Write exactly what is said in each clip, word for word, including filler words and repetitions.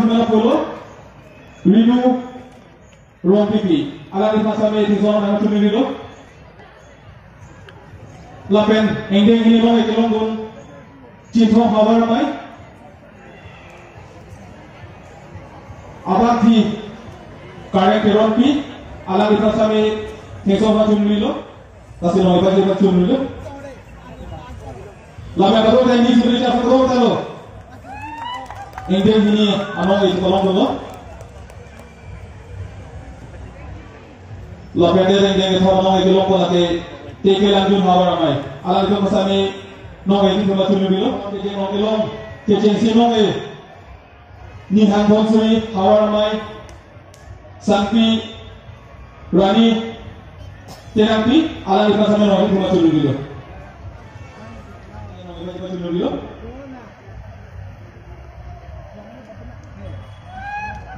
Mela Polo, Rinu Rongpipi, alangli aphan sitame thengpi nangchongrilo. Lapen angdeng hini along kelongdun Chinthong havar amei, Abangthi Karen Teronpi, alangli aphan sitame thengpi nangchongrilo. Lasi non ibaji nangchongrilo. Lapen abang tadi sudah cakap betul talo. Angdeng hini anong isi kolom dulu. Lapen angdeng kethom anong isi kolom ko lake T K Langjun havar amei. Alangli aphan sitame non isi thengpi nangchongrilo. Kejeng non kelong, kejengsi non e. Ninghang Dhonsuri havar amei, Sangpi Rani Tenangpi, alangli aphan sitame non isi thengpi nangchongrilo.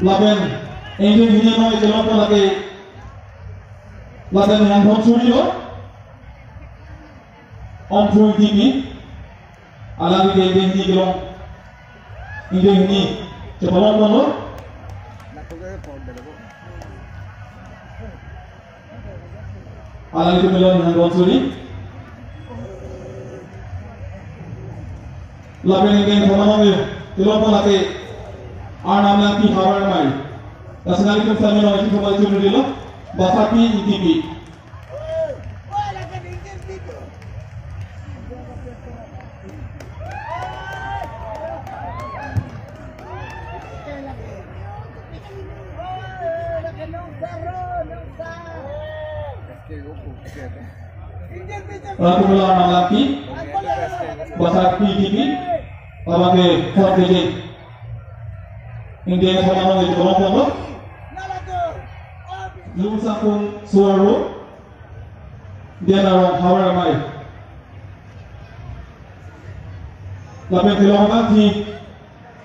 Lapen angdeng hini anong isi kolom ko lake, lapen Ninghang Dhonsuri lo, Ongphu Ingtipi, alangli ke angdeng hini kelong, angdeng hini chepalongponlo. Alangli ke melon Ninghang Dhonsuri. Lapen angdeng kethom anong e, kelong ko lake Arnam Langpi havar amei. Lasi alangli aphan sitame non isi thengpi nangchongrilo, Basapi Ingtipi. Ratu Mela Arnam Langpi, Basapi Ingtipi, abang ke thot kejeng. Angdeng kethom anong isi kolom ponlo. Lungsapung Suarlo, Diana Rong havar amei. Lapen kelong abangthi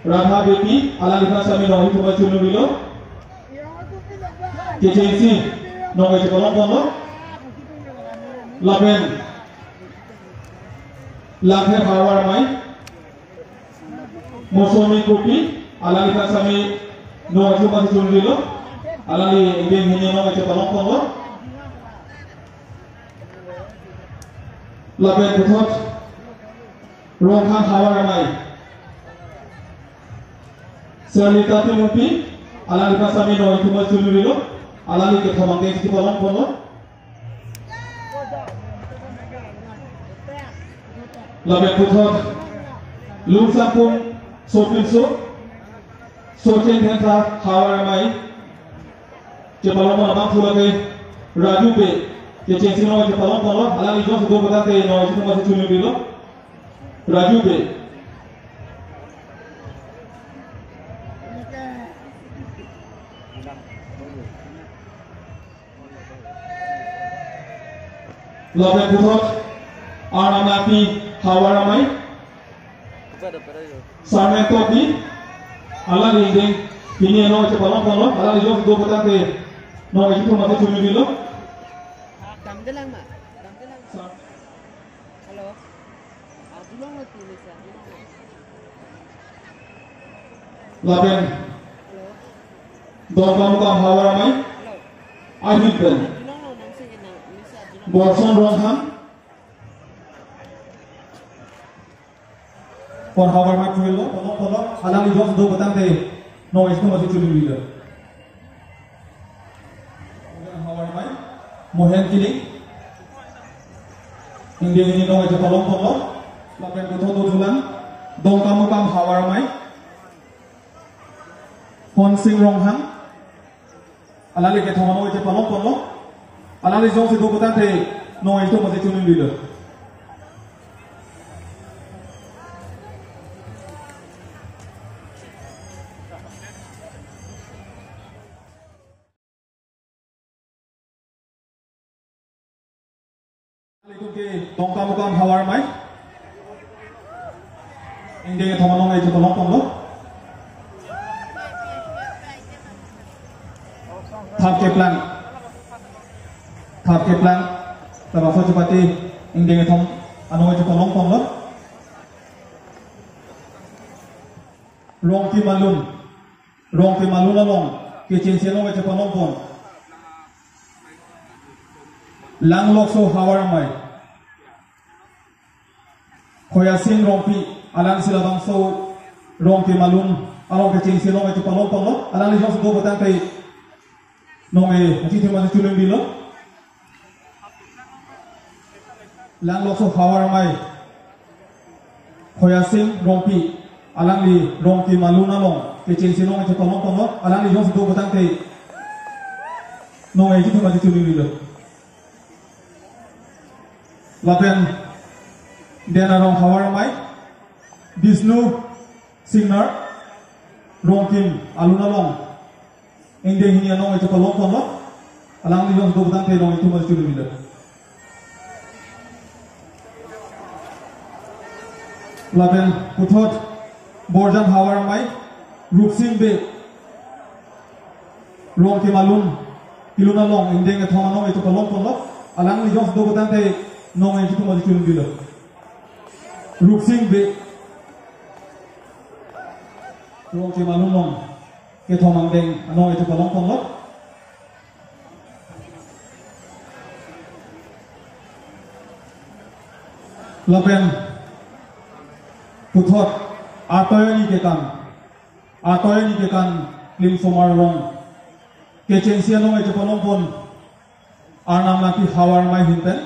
Radha Beypi, alangli aphan sitame non isi thengpi nangchongrilo. Kejengsi non isi kolom ponlo. Lapen Langther havar amei, Mosomi Kupi, alangli aphan sitame non isi thengpi nangchongrilo. Alangli angdeng hini non isi chepalongponlo. Lapen puthot Ronghang havar amei, Sarlita Timungpi, alangli aphan sitame non isi thengpi nangchongrilo. Alangli kethom angdeng isi chepalongponlo. Lapen puthot Lungsapung Sopinso, Sochen Dhentha havar amei. Chepalongpon abangphu lake Raju Bey, kejengsi non chepalongponlo, alangli jongsi do petang te non isi thengpi nangchongrilo. Raju Bey. Lapen puthot Arnam Langpi havar amei, Sarmen Topi, alangli angdeng hini anong chepalongponlo, alangli jongsi do petang te non isi thengpi nangchongrilo. Damdelang ma, damdelang. Sa- Hello. Lapen Dongkamukam havar amei, Ahilben, Borson Ronghang, pon havar amei pulo, pon pon, alangli jongsi do petang te non isi thengpi nangchongrilo. Havar amei, Mohen Kiling. Angdeng hini non isi chepalongponlo. Lapen puthot dothulang, Dongkamukam havar amei, Honsing Ronghang. Alangli kethom non isi chepalongponlo. Alangli jongsi do petang te non isi thengpi nangchongrilo. Itum ke Dongkamukam havar amei. Angdeng kethom non isi chepalongponlo. Thap keplang. Thap keplang. Tabangso chepate angdeng kethom non isi chepalongponlo. Rongki Malun. Rongkim alun along kechengsi along kechepalongpon Langlokso Havar Amei, Khoyasing Rongpi, alangli si labangso Rongkim alun along kechengsi along kechepalongponlo, alangli jongsi do putangte nonke achingthum achichunbilo. Langlokso Havar Amei Khoyasing Rongpi, alangli Rongkim alun along kechengsi along kechepalongponlo, alangli jongsi do putangte nonke achingthum achichunbilo. Lapen Den Arong Havar Amei Bishnu Singnar, Rongkim alun along ingdeng hini along kechepalongponlo, alangli jongsi do putangte nonke achingthum achichunbilo. Lapen puthot Borjan Havar Amei Rupsing Bey, Rongkim alun, kelun along ingdeng kethom along kechepalongponlo, alangli jongsi do putangte nonke achingthum achichunbilo. Rupsing Bey, Rongkim alun along kethom angdeng along kechepalongponlo. Lapen puthot Atoyani Kekan, Atoyani Kekan Klimsomar along kechengsi along kechepalongpon Arnam Langpi Havar Amei ahin pen,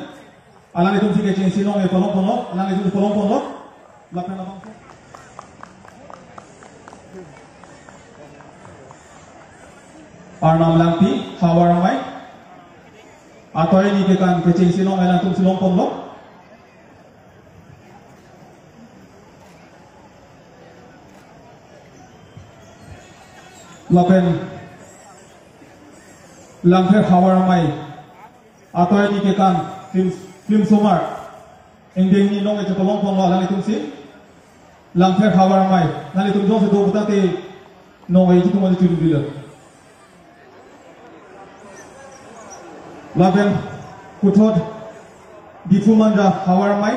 alanglitum si kechengsi along kepalongponlo, alanglitum palongponlo. Lapen abang Arnam Langpi Havar Amei, Atoyani Kekan kechengsi along alangtum si longponlo. Lapen Langpher Havar Amei, Atoyani Kekan Klim, Klimsomar ingdeng hini along kechepalongponlo alanglitum si. Langpher Havar Amei, nanglitum jongsi do putangte nonke achingthum achichunbilo. Lapen puthot Diphu Manja Havar Amei,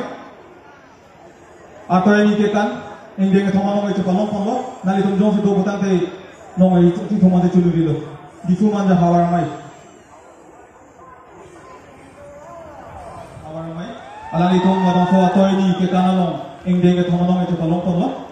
Atoyani Kekan ingdeng kethom along kechepalongponlo, nanglitum jongsi do putangte nonke achingthum achichunbilo. Diphu Manja Havar Amei. Havar Amei, alanglitum labangso Atoyani Kekan along ingdeng kethom along kechepalongponlo.